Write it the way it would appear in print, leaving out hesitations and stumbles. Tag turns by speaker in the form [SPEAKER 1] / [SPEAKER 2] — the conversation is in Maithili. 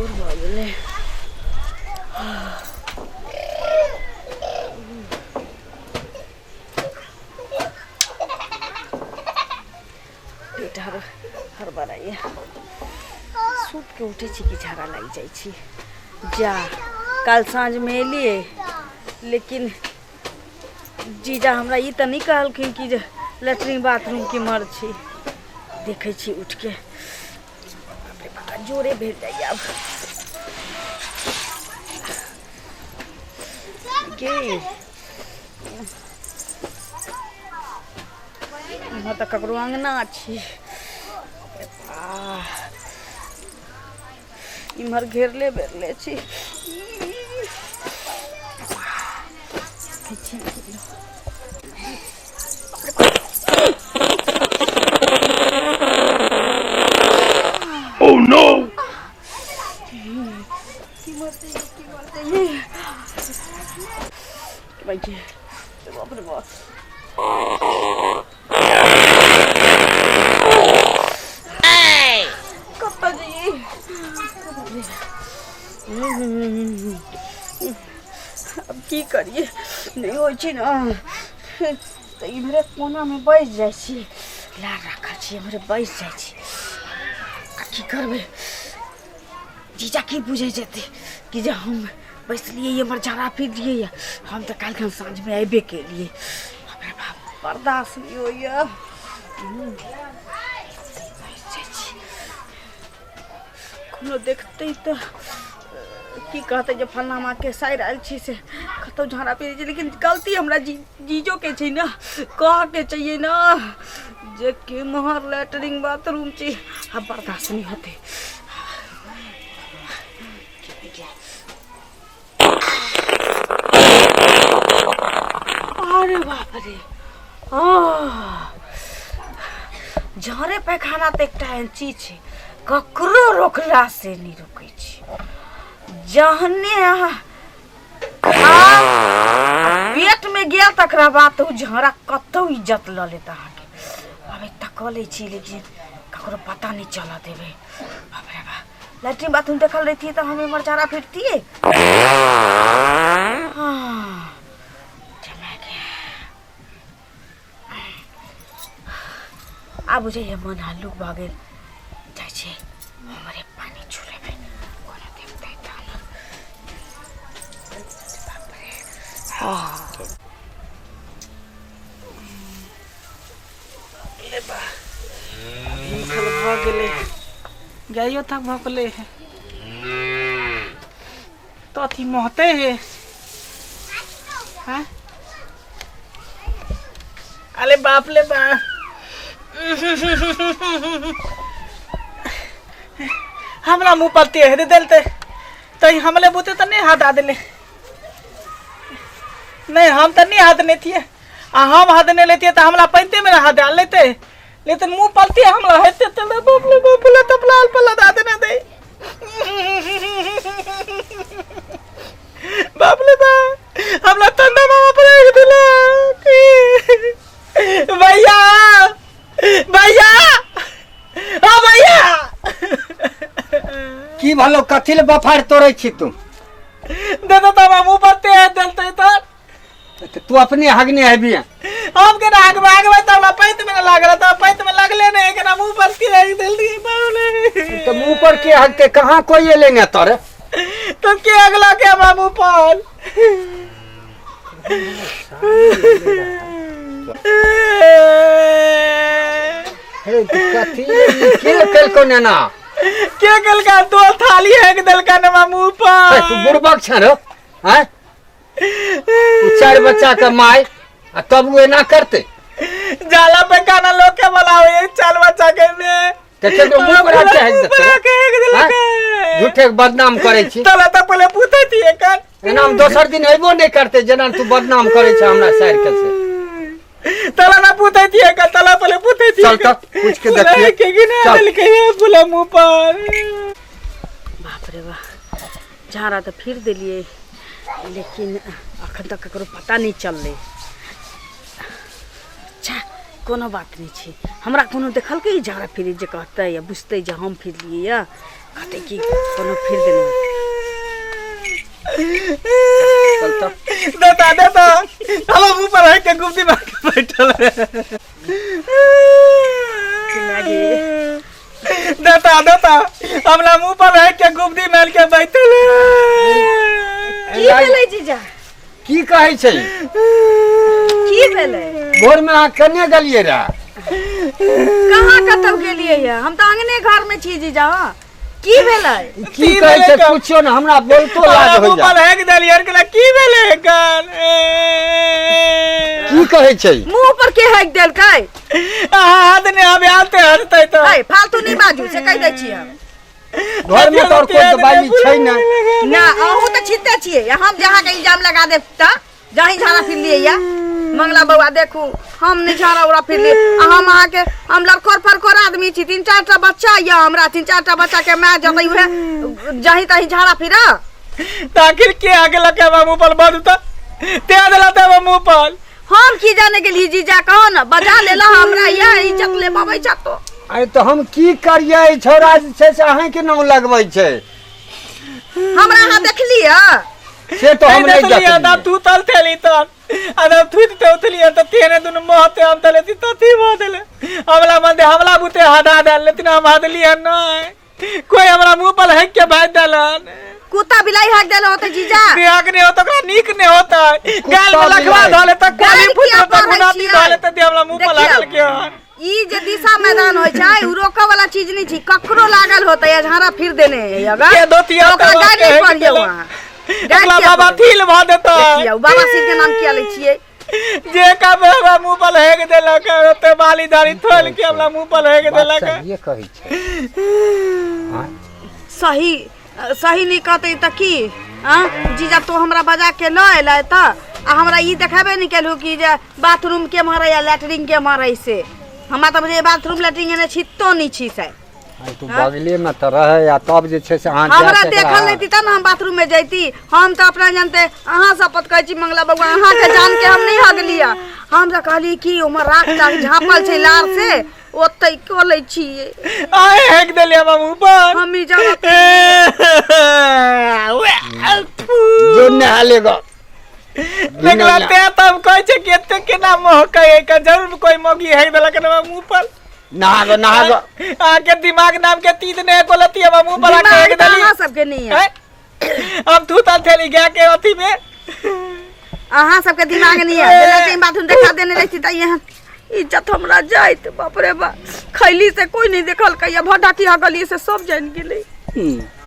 [SPEAKER 1] भोर भऽ गेलै। पेट हर हड़बड़ाइए। सुति के उठै छी कि झाड़ा लागि जाइ छी। जा काल्हि साँझमे एलियै, लेकिन जीजा हमरा ई तऽ नहि कहलखिन कि जे लैट्रिन बाथरूम केम्हर छै। देखै छी उठिके, बाप रे बाप, जोरे भेल जाइए आब। गे इहाँ तऽ ककरो अङ्गना छी। इम्हर घेरले बेरले छी।
[SPEAKER 2] Oh no!
[SPEAKER 1] बाप रे बाप, कतऽ जइयै? आब की करियै? नहि होइ छै ने तऽ इम्हरे कोनामे बैस जाइ छी। लार राखल छी, इम्हरे बैस जाइ छी। आ की करबै? जीजा की बुझै जेतै कि जे हम बैसलियै एम्हर झाड़ा फिरलियै? हम तऽ काल्हिखन साँझमे अयबे केलियै। बाप रे बाप, बर्दाश्त नहि होइए। बैस जाइ छी। कोनो देखतै तऽ की कहतै जे फल्लाँ माँके साइर आयल छी से कतहु झाड़ा फिरै छै। लेकिन गलती हमरा जीजोके छै ने, कहऽके चाहिए ने जे केम्हर लैट्रिन बाथरूम छै। आब बर्दाश्त नहि होतै। अरे बाप रे, झाड़े पैखाना तऽ एकटा एहन चीज छै, ककरो रोकला से नहि रुकै छै। जहने अहाँ पेटमे गेल तकरा बाद तऽ ओ झाड़ा कतहु इज्जत लऽ लेत अहाँके। आब एतऽ कऽ लै छी, लेकिन ककरो पता नहि चलऽ देबै। बाप रे बाप, लैट्रिन बाथरूम देखल रहितियै तऽ हम एम्हर झाड़ा फिरतियै? हाँ, आब बुझैए मन हल्लुक भऽ गेल। जाइ छी हमरे पानि छू लेबै, कोनो देखतै तहन। बाप रे, हाँ
[SPEAKER 3] ले बा, भूखल भऽ गेलै, गाइयो तक भऽ गेलै है तो अथी महते है। हाँ? अरे बाप ले बा, हमरा मुँह पर तेह दे देलते तो हमले बुते तो नहीं हाथ आ देले। नहीं, हम तो नहीं हाथ नहीं थिए। आ हम हाथ नहीं लेतिए तो हमरा पैंते में हाथ डाल लेते, लेकिन मुंह पलती हमरा हेते तो बाप ले बाप ले तब लाल पला दा देना दे। बाप ले बा, हमरा ठंडा मामा पर एक दिला। भैया, भैया, ओ भैया!
[SPEAKER 4] की भलो, कथी ले बफार तोड़ै छी तू?
[SPEAKER 3] दे दो तो मुंह पर ते देलते तो।
[SPEAKER 4] तऽ तू अपने हगने हेबी?
[SPEAKER 3] हम के नाक भागबै तऽ हमरा पैत में लागल, तऽ पैत में लागले नहीं, केना मुंह पर के हग देलती बाबले।
[SPEAKER 4] तऽ मुंह पर के हगते? कहाँ कोई एले ने तोरे?
[SPEAKER 3] तो के अगला के हमरा मुंह पर?
[SPEAKER 4] हे, तू कथी के केलको नेना?
[SPEAKER 3] के केलका? दो थाली हग देलका ने मुंह पर।
[SPEAKER 4] हे, तू बुड़बक छ रो? हैं, उ चारि बच्चा के माय आ तब उ एना करते?
[SPEAKER 3] जाला पे खाना लोग के बनावे चार बच्चा के में।
[SPEAKER 4] तऽ केकरो मुंह पर हाथ चाहे देतै?
[SPEAKER 3] देतै?
[SPEAKER 4] झूठे के बदनाम करै छी।
[SPEAKER 3] तला तक पहले पूछे थी एकर।
[SPEAKER 4] एना हम दोसर दिन अयबो नहि करते, जेना तू बदनाम करै छ हमरा साइर के से।
[SPEAKER 3] तला ना पूछे थी एकर, तला पहले पूछे थी।
[SPEAKER 4] चल तऽ पूछ के देखिए।
[SPEAKER 3] के गिना
[SPEAKER 4] चल।
[SPEAKER 3] देलकै ये बोला मुंह पर।
[SPEAKER 1] बाप रे बाप, झाड़ा तऽ फिर देलियै, लेकिन अखन तक ककरो पता नहि चललै। अच्छा, कोनो बात नहि छै। हमरा कोनो देखलकै ई झाड़ा फिरी जे कहतै या बुझतै जे हम फिरलियै या कहतै कि कोनो फिर देने।
[SPEAKER 4] चल तऽ।
[SPEAKER 3] देता देता हम मुंह पर रह के गुप्ती मार के बैठल है। देता देता हमरा मुंह पर रह के गुप्ती मार के बैठल है।
[SPEAKER 1] की भेलै जीजा?
[SPEAKER 4] की कहै छै?
[SPEAKER 1] की भेलै?
[SPEAKER 4] भोरमे अहाँ कने गेलियै रहे?
[SPEAKER 1] कहाँ कतौ गेलियै या? हम तऽ अंगने घर में छी जीजा। की भेलै?
[SPEAKER 4] की कहै छै पूछियो ने, हमरा बोलतो लाज
[SPEAKER 3] मुंह
[SPEAKER 4] होइया।
[SPEAKER 3] पर हेक देलियै कहला की भेलै एकर?
[SPEAKER 4] की कहै छै?
[SPEAKER 1] मुंह पर के हेक देलकै?
[SPEAKER 3] अहाँ हाथ नहि आबे आते हटतै तऽ।
[SPEAKER 1] ऐ फालतू नहि बाजू से कहि दै छी हम।
[SPEAKER 4] घर में तो और कोई दवाई छै ना।
[SPEAKER 1] ना अहूँ तऽ छिते छियै, हम जे अहाँके इल्जाम लगा देब तऽ जहीं झाड़ा फिर लिए या। मंगला बौआ देखू, हम नहि झाड़ा उड़ा फिर लिए आ हम अहाँके हम लड़खोर फड़खोर आदमी छी, 3-4 टा बच्चा यऽ हमरा, 3-4 टा बच्चा के माय जतै उहे जहीं तहीं झाड़ा फिर।
[SPEAKER 3] तऽ आखिर के आगे लगे हमरा मुंह पर बद तऽ ते देला तऽ हमरा मुंह पर।
[SPEAKER 1] हम की जाने गेली जीजा, कहो ना बजा लेला हमरा या इज्जत ले बाबै छ तो।
[SPEAKER 4] अरे तऽ हम की करियै, छौड़ा जे छै से अहींके नाम लगबै छै।
[SPEAKER 1] हमरा अहाँ देखलियै?
[SPEAKER 4] से तो हम नहि
[SPEAKER 3] देखलियै।
[SPEAKER 4] देखलियै।
[SPEAKER 3] तू तल थेली तन आ जब थूत ते उतलियै तऽ तेने दुनू महते हम तले ती तथी भऽ देले हमला मन दे हमला बुते हदा देल, लेकिन हम हदलियै नहि, कोई हमरा मुंह पर हेक के भाजि देलन।
[SPEAKER 1] कुत्ता बिलाई हक देल होते जीजा।
[SPEAKER 3] बियाह नहीं होता ओकरा नीक नहीं होता, गाल में लखवा धले त
[SPEAKER 1] गाल
[SPEAKER 3] काली फूट
[SPEAKER 1] किया
[SPEAKER 3] त
[SPEAKER 1] पढ़ै
[SPEAKER 3] गुनाती
[SPEAKER 1] छियै?
[SPEAKER 3] धले त हमरा मुंह पर
[SPEAKER 1] देखियौ।
[SPEAKER 3] लागल के हन।
[SPEAKER 1] ई जे दिशा मैदान होइ छै उ रोकऽ वाला चीज नहीं छी, ककरो लागल होतै या झाड़ा फिर देने है अगर
[SPEAKER 3] के धोतिया
[SPEAKER 1] तऽ ओकरा
[SPEAKER 3] तब
[SPEAKER 1] गारि नहीं
[SPEAKER 3] के
[SPEAKER 1] पड़ियौ
[SPEAKER 3] देलक।
[SPEAKER 1] अहाँ। गारि
[SPEAKER 3] एकला
[SPEAKER 1] किया
[SPEAKER 3] बाबा
[SPEAKER 1] पड़ै?
[SPEAKER 3] थील भ देता।
[SPEAKER 1] देखियौ बाबा सिर के नाम किया लै छियै?
[SPEAKER 3] जे का हमरा मुंह पर हेक देलक ओते बाली दाढ़ी थोल के हमरा मुंह पर हेक
[SPEAKER 4] बात
[SPEAKER 3] देलक।
[SPEAKER 4] सहिए कहै छै। आँय?
[SPEAKER 1] सही सही नहीं कहते तऽ की आ जीजा तो हमरा बजा के लऽ एलै तऽ आ हमरा ई देखेबे नहीं केलहु कि जे बाथरूम के मारै या लैट्रिन के मारै, से हमरा तऽ बुझे बाथरूम लैट्रिन एने छितो नहीं छी से।
[SPEAKER 4] आँय, तू बगले में तऽ रहै आ तब जे छै से अहाँ
[SPEAKER 1] हमरा
[SPEAKER 4] जाके एकरा-
[SPEAKER 1] देखल नहीं तब ने हम बाथरूम में जैती। हम तऽ अपना जानते अहाँ शपथ कहै छी मंगला बउआ, अहाँके जान के हम नहीं हगलिया। हम तऽ कहली कि उमर राख ताख झाँपल छै लार से ओतै कऽ लै छियै।
[SPEAKER 3] आए हेक देलियै हमरा मुंह पर।
[SPEAKER 1] हम ई जानत
[SPEAKER 4] जो नहा लेगा।
[SPEAKER 3] देखला ते तब कहै छै कि एते केना महकै है, जरूर कोई मौगी हेक देलक हमरा मुंह पर।
[SPEAKER 4] नहा गो, नहा गो।
[SPEAKER 3] अहाँके दिमाग नाम के तीत नहि बोलती हमरा मुंह पर आके हेक
[SPEAKER 1] दिमाग तऽ
[SPEAKER 3] देली।
[SPEAKER 1] अहाँ सबके नहीं है।
[SPEAKER 3] हैं? हम थूतल थेली गाय के अथी में।
[SPEAKER 1] अहाँ सबके दिमाग नहीं है। लैट्रिन बाथरूम देखा देने रहती तऽ यहाँ इज्जत हमरा जाइत। बाप रे बाप, खैली से कोई नहीं देखल कहिया भड्डा की हगली से सब जान गेलै।